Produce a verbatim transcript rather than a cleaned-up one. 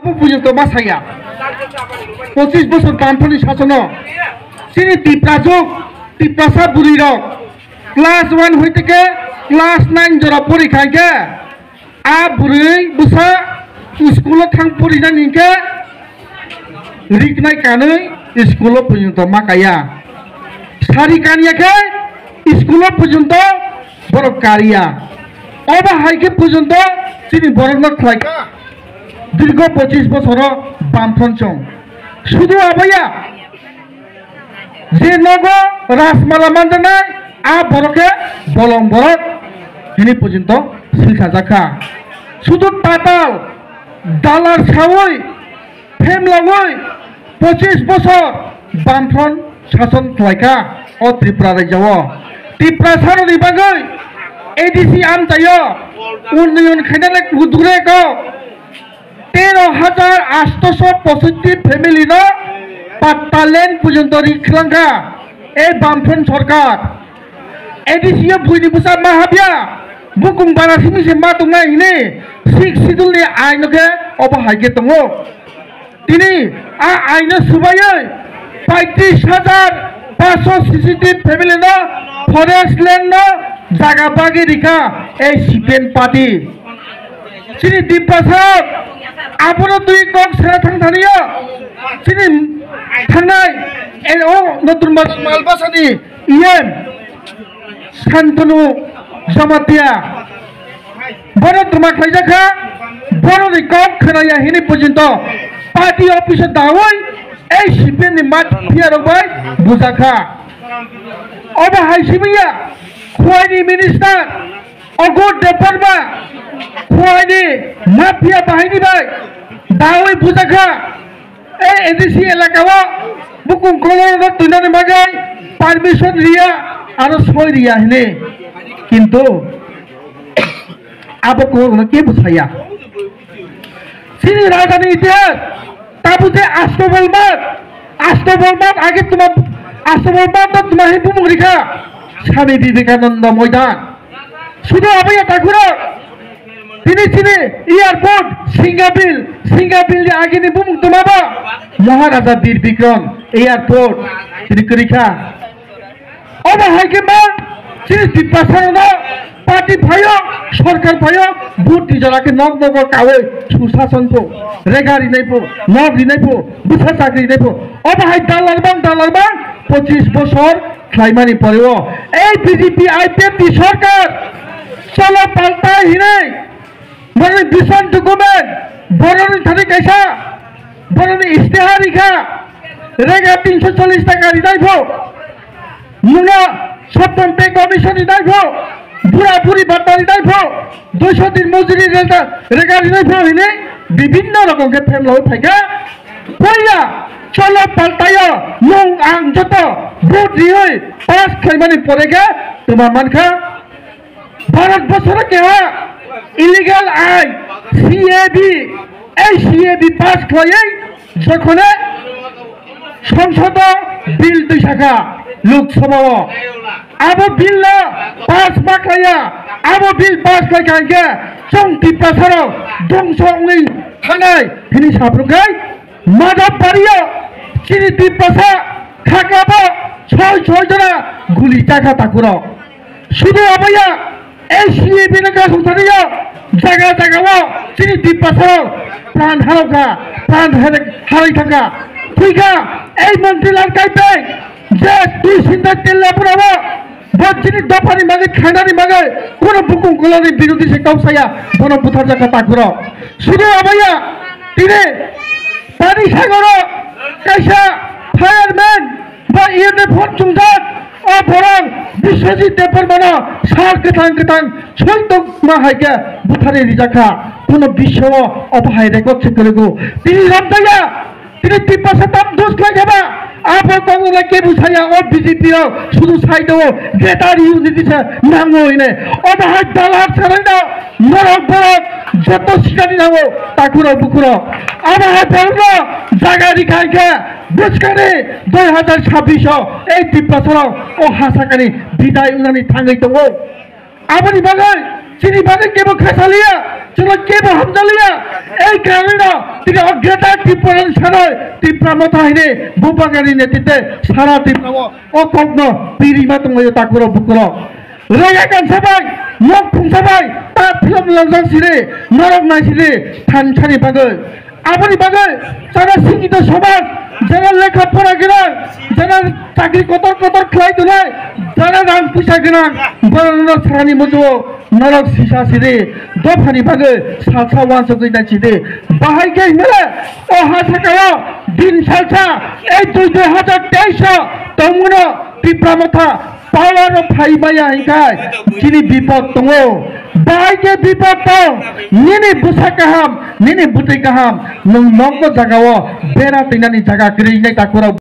Abo porjonto ma saya. Pochis bosor Bamfront ni sasono chini Tiprajwk, Tiprasa bwrwi rok class one hoite khe class nine jora pori khai khe a bwrwi bwsa school o thang pori nani hinkhe riknai kanwi school o porjonto ma kaya. Sari kanya khe school o porjonto borok kariya. Obo hai khe porjonto chini borok no khlai kha. Dirgo pochis bosoro Bamfront chwng. Sudu aboya je nogo Rajmala manjanai a borok khe bolong borok hini porjonto silsa jakha. Sudu tatal dalar sawi phemlawi pochis bosor Bamfront sason khlaikha o Tripura rajyo o. Tiprasaroni bagwi A D C amchaio unnoyon khainani kudure ko tero hajar asto sho posotti family no patta land porjonto ri khlangkha ei Bamfront sorkar. A D C o buini bwsa ma habya bukung bara simi se ma tongnai hini Sixth Schedule ni aino khe obo hai khe tongo. Tini a aino subaiwi paitris hajar paanch sho C C T family no forest land no jaga bagwi rikha ei C P M party. Chini Tiprasa abono twi kok sera thang thaniyo. Chini thangnai ei o notun bazar Malbasani E M Santanu Jamatia. Bono twma khlaijak kha, bono ni kok khwnaya hini porjonto party office o dawi ei C P M ni mat phiya rok bai bujak kha. Obo hai simi ya, Khowai ni minister Agur Debbarma, Khowai ni mafia bahai ni bai dawi bujak kha. Ei A D C elaka o bukung kolor no twinani bagwi permission riya aro soi riya hini. Kintu abo kolor no kebo saya. Chini raja ni itihas tabu je Astobol mat, Astobol mat age tuma, Astobol mat no tuma hi bumung rikha Swami Vivekananda Moidan. Sudu abaya takhurok. Tini chini airport Singabil, Singabil ni agini bumung tuma ba Maharaja Bir Bikram airport. Tini kwrwi kha. Obo hai khe ma chini Tiprasa no party phaio, sorkar phaio, vote ni jora khe nok nogo kawi susason pho, rega rinai pho, nok rinai pho, bwsa chakri rinai pho. Obo hai dalar bang, dalar bang, pochis bosor khlaimani poreo ei B J P I P F ni sorkar cholo palta hinwi borokni vision document borokni thani kaisa borokni istihar rikha rega tinsho chollish taka rinai pho mungno soptom pay commission rinai pho bura buri bata rinai pho duisho din mojuri rega rinai pho hinwi bibinno rokom khe phemlawi phaikha. Poila cholo paltayo nwng ang joto vote riwi pass khlaimani pore khe twma mankha. Bharat bosoro keha illegal ain C A B, ei C A B pass khlaiwi jokhone Songsodo bill twisakha Lok Sabha o. Abo bill no pass ma khlaiya, abo bill pass khlaikha hinkhe chwng Tiprasarok dongso wngwi thanai hini saphrukhai Madhab Bario chini Tiprasa khaklabo soi soi jora guli chakha takhurok. Sudu abaya A C A B no gasong thaniyo jaga jaga o chini Tiprasarok pran harokha, pran harek haroi thangkha. Thwikha ei Motilal Kaipeng je twi sinda tella pura o bo chini dophani bagwi khainani bagwi kono bukung koloni birodhi se kok saya bono butharjakha takhurok. Sudu abaya tini pani sagoro kaisa fireman ba uniform chumjak o borok Biswajit Debbarmano sal kwthang kwthang soitokma hai khe butharwi rijakha. Kono biswo obo hai record se kwrwgo. Tini romjaya, tini Tiprasa tam dos khlai kheba. Abo tongo lai kebo saya o B J P o sudu side o greater unity se nango hine. Obo hai dalar sarai no norok borok joto sikani nango takhurok bukhurok. Abo hai borokno jaga rikha hinkhe bwskani dui hazar chabbish o ei Tiprasarok o hasakani bidai wngnani thangwi tongo. Aboni bagwi Chini bagwi kebo khasaliya, chwla kebo hamjaliya. Ei karonwi no tini o Greater Tipraland sanoi Tipra Motha hini Bupagari netitwe sara Tipra o, o kokno pirima tonglaio takhurok bukurok. Rega kansa bai, nok phungsa bai, ta film langjak siri, norok nai siri, thansani bagwi. Aboni bagwi jara sikito somaj, jara lekha pora gwnang, jara chakri kotor kotor khlai tongnai, jara rang puisa gwnang, borokno sarani muchungo norok sisa sidi, dophani bagwi salsa uansugwi nai sidi. Bahai khe hinmale o ha sakao din salsa, ei dui dui hajar teis o tongmano Tipra Motha power o phai maya hinkhai chini bipod tongo. Bahai khe bipod tong, nini bwsa kaham, nini bwtwi kaham, nwng nokno jagao bera twinani jaga kwrwi nai takhurok.